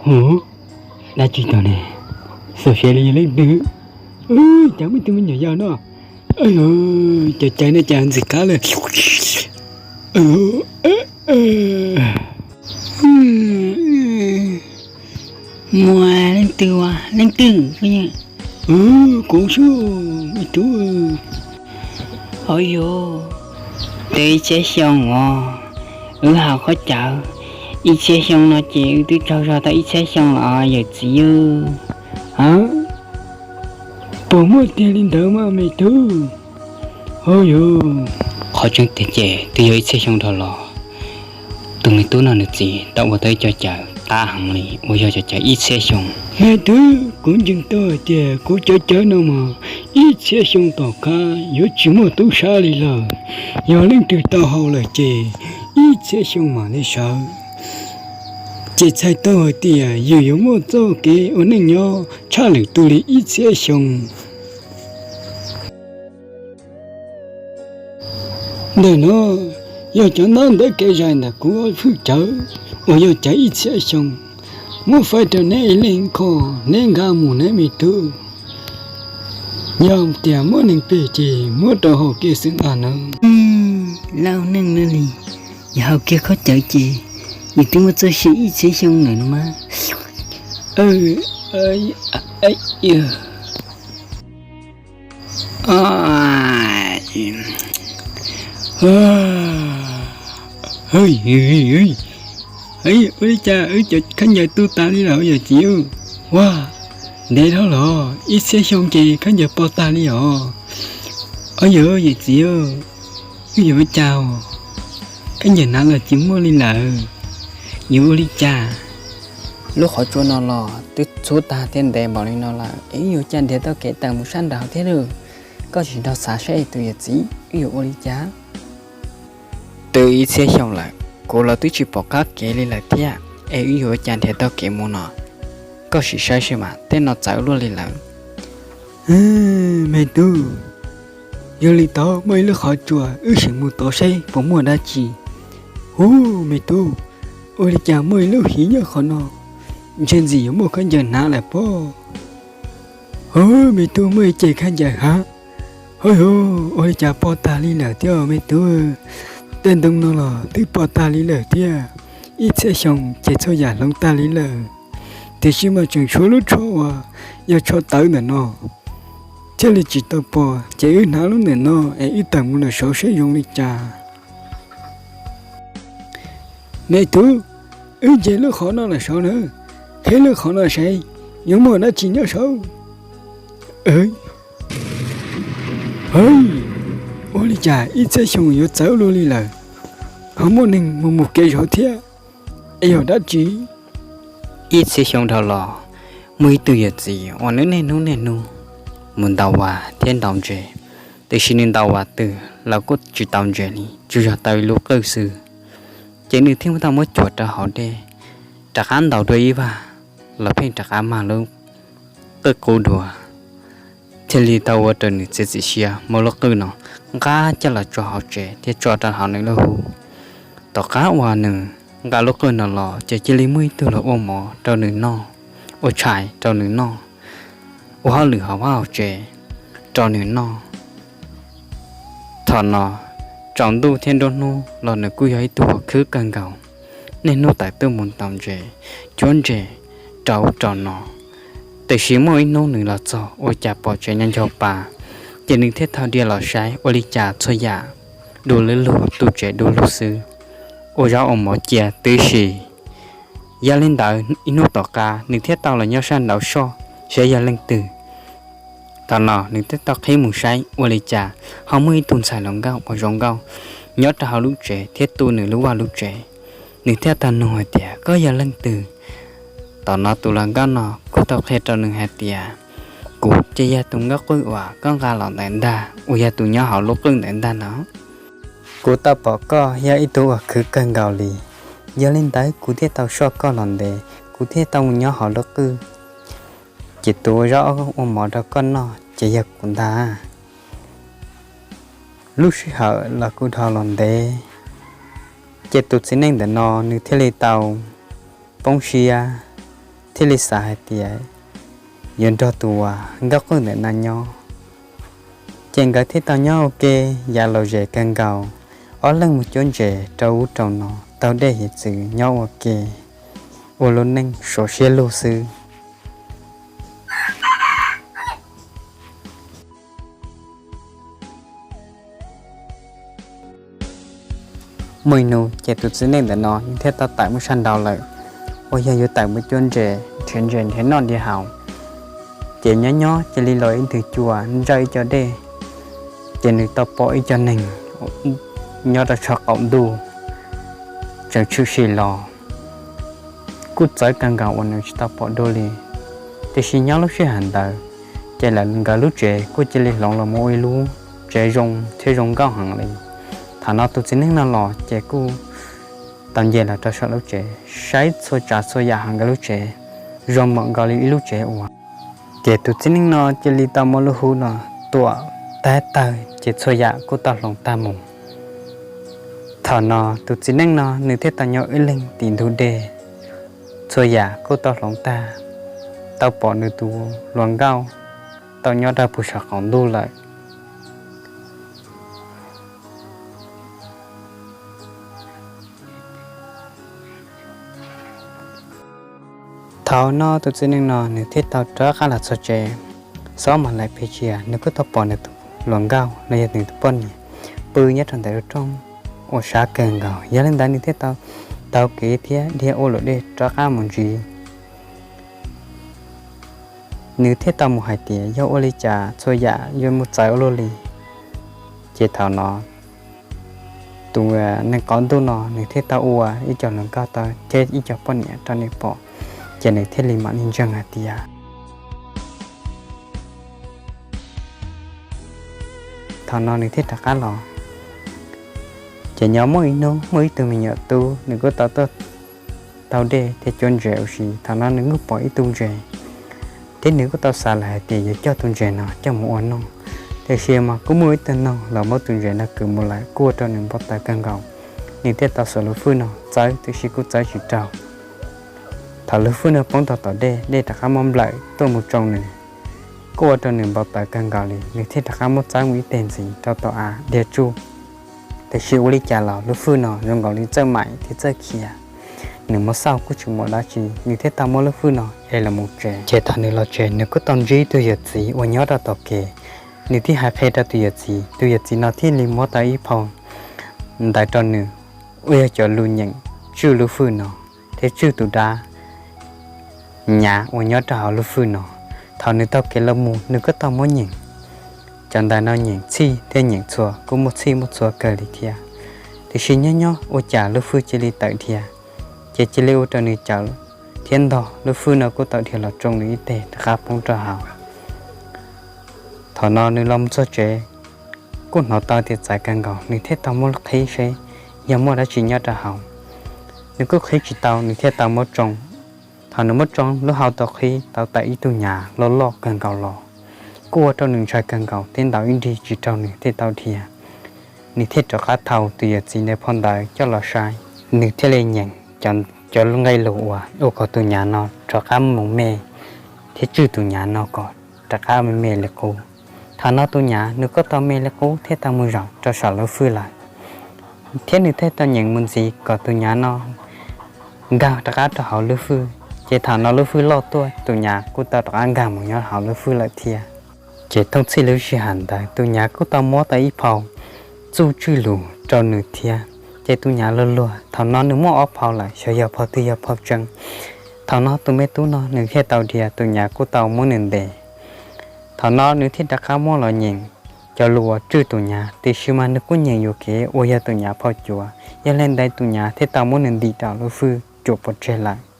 Hu, dab tsi tau ne? Xyov li yog leej twg. Cov me tub me nyuam yaus no, cov cawv no cas ntxim qab lawm. Muaj leej twg ua leej twg? Kuv xwb, me tub. Hauv yus, twb ib txhiab xyoo os, wb haus khaub cawv ib txhiab xyoo no ces wb twb tsaug zog tau ib txhiab xyoo los yawm txiv. Puas muaj tiag li ntawd mas me tub? Hauv yus, qhov tseeb tiag ces twb yog ib txhiab xyoo dhau los, tus me tub no nws txiv tau ua tau ib co cawv qab heev li uas yog cov cawv ib txhiab xyoo. Me tub, kuv ntseeg tau hais tias kuv cov cawv no mas ib txhiab xyoo tom qab yuav tsis muaj tub sab li lawm. Yog leej twg tau haus lawm ces ib txhiab xyoo mam li sawv. Ces txhais tau hais tias yus yuav muaj txoj kev ua neej nyob tshaj lwm tus li ib txhiab xyoo. Ntawm no yog cov ntaub ntawv kev zais ntawm kuv hwj cawv uas yog cawv ib txhiab xyoo. Muab faib rau neb ib leeg kho, neb nkag mus neb me tub. Yog tias muaj neeg phem ces muab rau haus kiag xwb ntag na. Lauj, neeg li yog haus kiag khaub cawv ces nws twb muaj txoj sia ib txhiab xyoo lawm no mas. Ua li cas wb cov khaub ncaws tu tas li lawm yawm txiv? Ua, ntev dhau los ib txhiab xyoo ces khaub ncaws pov tag li os. Au yawm, yawm txiv, wb yuav ua cas? Khaub ncaws hnav los tsis muaj li lawm, yuav ua li cas? Lub qhov tsua no los twb txhub tag thiab ntev npaum li no lawm es wb yuav ua cas nrhiav tau kev tawm mus sab nraud thiab lauj? Koj sim nrog xav saib tus yawm txiv, wb yuav ua li cas? Twb ib txhiab xyoo lawm, kuv los twb tsis pom qab kev li lawm thiab, es wb yuav ua cas nrhiav tau kev mus no? Koj sim saib seb mas tej no txawv luaj li lawm. Me tub, yog li tod muaj ib lub qhov tsua, wb sim mus tod seb puas muaj dab tsi. Hu, me tub, ua li cas muaj ib lub hiv nyob qhov no? Ntshe ntxim yuav muaj khaub ncaws hnav lawm pob. Hu, me tub, muaj ib ce khaub ncaws hnav. Hauj yus, ua li cas pov tag li lawm thiab me tub? Tej ntoo no los twb pov tag li lawm thiab. Ib txhiab xyoo ces txhua yam hloov tag li lawm, tiam sis mas tseem tshuav lub tsho uas yog tsho tawv ntawm no thiaj li tsis tau pov. Ces wb hnav lub ntawm no es wb tawm mus lawm saud seb zoo li cas. Me tub, wb nce lub qhov no lawm saud na, qhib lub qhov no seb yuav muaj dab tsi nyob saud. Ua li cas ib txhiab xyoo yuav txawv luaj li lawm, ho muaj neeg mus mus kev zov thiab, es yog dab tsi? Ib txhiab xyoo dhau los, muaj ib tug yawm txiv uas nws niaj hnub niaj hnub mus ntaus vas thiab ntaus ntses, tiam sis nws ntaus vas twg los kuj tsis tau ntses li, tsuas yog tau ib lub qwj xwb. Ces nws thiaj tau muab cuam rau hauv dej, rov qab ntaus dua ib vag los pheej rov qab mag lub qwj qub dua, thiaj li tau ua rau nws txiav txim siab muab lub qwj no nqa coj los tso hauv tsev thiab tso rau hauv nws lub hub. Tom qab uas nws nqa lub qwj no los ces cia li muaj ib tug los ua mov rau nws noj, ua tshais rau nws noj, ua hauj lwm hauv vaj hauv tsev rau nws noj. Thaum no, tsaus ntuj thiab nruab hnub los nws kuj yog ib tug uas khwb kawg nkaus, niaj hnub tawm tuaj mus ntaus ntses, cuab ntses rau ub rau no. Tiam sis muaj ib hnub nws los txog ua cas pom tsev nyob ncaug pa, ces nws thiaj tau dhia los saib ua li cas txhua yam dua lub lug, tu tsev dua lug xwb, ua zaub ua mov cia tib si. Yog li ntawd ib hnub tom qab nws thiaj tau los nyob sab nraud soj saib yog leej twg. Thaum no nws thiaj tau qhib mus saib ua li cas ho muaj ib tug ntxhais hluas nkauj uas zoo nkauj nyob rau hauv lub tsev thiab tu nws lub vaj lub tsev. Nws thiaj tau nug hais tias, koj yog leej twg? Thaum no tus hluas nkauj no kuj tau qhia rau nws hais tias, kuv ces yog tus nkauj qwj uas koj nqa los ntawd ntag, uas yog tus nyob hauv lub qwj ntawd ntag no. Kuv tau pom koj yog ib tug uas khwv kawg nkaus li, yog li ntawd kuv thiaj tau soj koj los ntev, kuv thiaj tau mus nyob hauv lub qwj, ces tus ua zaub ua mov rau koj noj ces yog kuv ntag. Lub sij hawm los kuj dhau los ntev, Ces tus txiv neej ntawm no nws thiaj li tau poob siab, thiaj li xav hais tias yuav nrog tus uas nkauj qwj ntawm no nyob. Ces nkawd thiaj tau nyob ua ke yav lom zem kawg nkaus, ob leeg mus cuab ntses rau ub rau no, taug dej hiav txwv nyob ua ke, ua lub neej sov siab lug xwb. Muaj ib hnub ces tus txiv neej ntawm no nws thiaj tau tawm mus sab nraud lawm, uas yog yuav tawm mus cuab ntses nrhiav ntses nrhiav noj nrhiav haus. Ces nyob nyob cia li los ib nthwv cua ntsawj ib co dej, ces nws tau pom ib co neeg nyob rau saum qaum ntuj tseem tshwm sim los. Kuj txawv kawg nkaus uas nws tsis tau pom dua li. Tiam sis nyob lub sij hawm ntawd, ces lawv nkawd lub tsev kuj cia li hloov los mus ua ib lub tsev zoo thiab zoo nkauj heev li. Thaum no tus txiv neej no los ces kuj tau nce los rau saum lub tsev, saib txhua tsav txhua yam hauv nkawd lub tsev zoo npaum nkaus li ib lub tsev uas. Ces tus txiv neej no cia li tau muab lub hub no tuam tag tawg ces txhua yam kuj tau hloov tag mus. Thaum no tus txiv neej no nws thiaj tau nyob ib leeg tim ntug dej, txhua yam kuj tau hloov tag, tau pom nws tus hluas nkauj tau nyob rau puag saum qaum ntuj lawm. Thaum no tus txiv neej no nws thiaj tau rov qab los txog tsev, xob mas laim pes tsawg nws kuj tau pom nws tus hluas nkauj los yog nws tus poj niam pw nyob rau ntawm lub rooj uas sab kawg nkaus. Yog li ntawd nws thiaj tau taug kev thiab dhia ua luam dej rov qab mus ntxiv. Nws thiaj tau mus hais tias yog ua li cas txhua yam yuav mus txawv ua luaj li. Ces thaum no tus neeg qaum ntuj no nws thiaj tau ua ib co hluas nkauj tau thiab ib co poj niam rau nws pom, ces nws thiaj li mam li ntseeg hais tias thaum no nws thiaj rov qab los. Ces nyob muaj ib hnub muaj ib tug me nyuam tub nws kuj tau tuaj taug dej thiab cuab ntses ua si. Thaum no nws kuj pom ib tug ntses, thiab nws kuj tau xav lawm hais tias yuav coj tus ntses no coj mus ua noog. Tiam sis mas kuj muaj ib tug noog los muab tus ntses no kwv mus lawm, kuj ua rau nws npau taws kawg nkaus. Nws thiaj tau xuas lub fwj no txawb, tiam sis kuj txawb tsis raug. Thaum lub fwj no poob rau tom dej, dej rov qab muab nplawm tuaj mus tsoo nws, kuj ua rau nws npau taws kawg nkaus li. Nws thiaj rov qab muab txawb mus ib teg ntxiv rau tom av dhia tsuj. Tiam sis ua li cas los lub fwj no zoo nkaus li txawj maim thiab txawj khiav, nws muab xauj kuj tsis muaj dab tsi, nws thiaj tau muab lub fwj no ev los mus tsev. Ces thaum nws los tsev nws kuj tau ntsib tus yawm txiv uas nyob rau tom kev. Nws thiaj hais qhia rau tus yawm txiv, tus yawm txiv no thiaj li muab tau ib phau ntawv rau nws, uas yog cov lus nyeem tswj lub fwj no thiab tswj tus dab nyav uas nyob rau hauv lub fwj no. Thaum nws taug kev los mus nws kuj tau muab nyeem, cov ntawv no nyeem txhij thiab nyeem txhua kuj muaj txhij muaj txhua kawg li thiab. Tiam sis nyob nyob ua cas lub fwj cia li tawm dhia, ces cia li ua rau nws cawm thiab ntog, lub fwj no kuj tawm dhia los tsoo nws ib teg rov qab poob rau hauv. Thaum no nws los mus txog tsev, kuj hnov tau tias txawv kawg nkaus, nws thiaj tau muab qhib seb yog muaj dab tsi nyob rau hauv. Nws kuj qhib tsis tau, nws thiaj tau muab tsoo. Thaum nws muab tsoo, lub hau tau qhib tau tawm ib tug nyav loj loj kawg nkaus los, kuj ua rau nws ntshai kawg nkaus thiab ntaus ib nrig tsis raug nws thiaj tau dhia. Nws thiaj rov qab thau tus yawm txiv ntawd phau ntawv coj los saib, nws thiaj li nyeem cov nqe lus uas ua kom tus nyav no rov qab mus me, thiab tswj tus nyav no kom rov qab me me li qub. Thaum no tus nyav nws kuj tau me li qub thiab tau mus zaum rau saum lub fwj lawm, thiab nws thiaj tau nyeem mus ntxiv kom tus nyav no nkag rov qab rau hauv lub fwj. Ces thaum no lub fwj loj tuaj, tus nyav kuj tau rov qab nkag mus nyob hauv lub fwj lawm thiab. Ces thooj txhij lub sij hawm ntawd tus nyav kuj tau muab tau ib phau txuj tswj lus rau nws thiab. Ces tus nyav luag luag, thaum no nws muaj ob phau lawm, xyov yog phau twg yog phau tseeb. Thaum no tus me tub no nws thiaj tau dhia, tus nyav kuj tau muab nws ntes. Thaum no nws thiaj rov qab muab los nyeem cov lus uas tswj tus nyav, tiam sis mas nws kuj nyeem yuam kev uas yog tus nyav phau cuav. Yog li ntawd tus nyav thiaj tau muab nws ntim rau lub fwj cuam pov tseg lawm.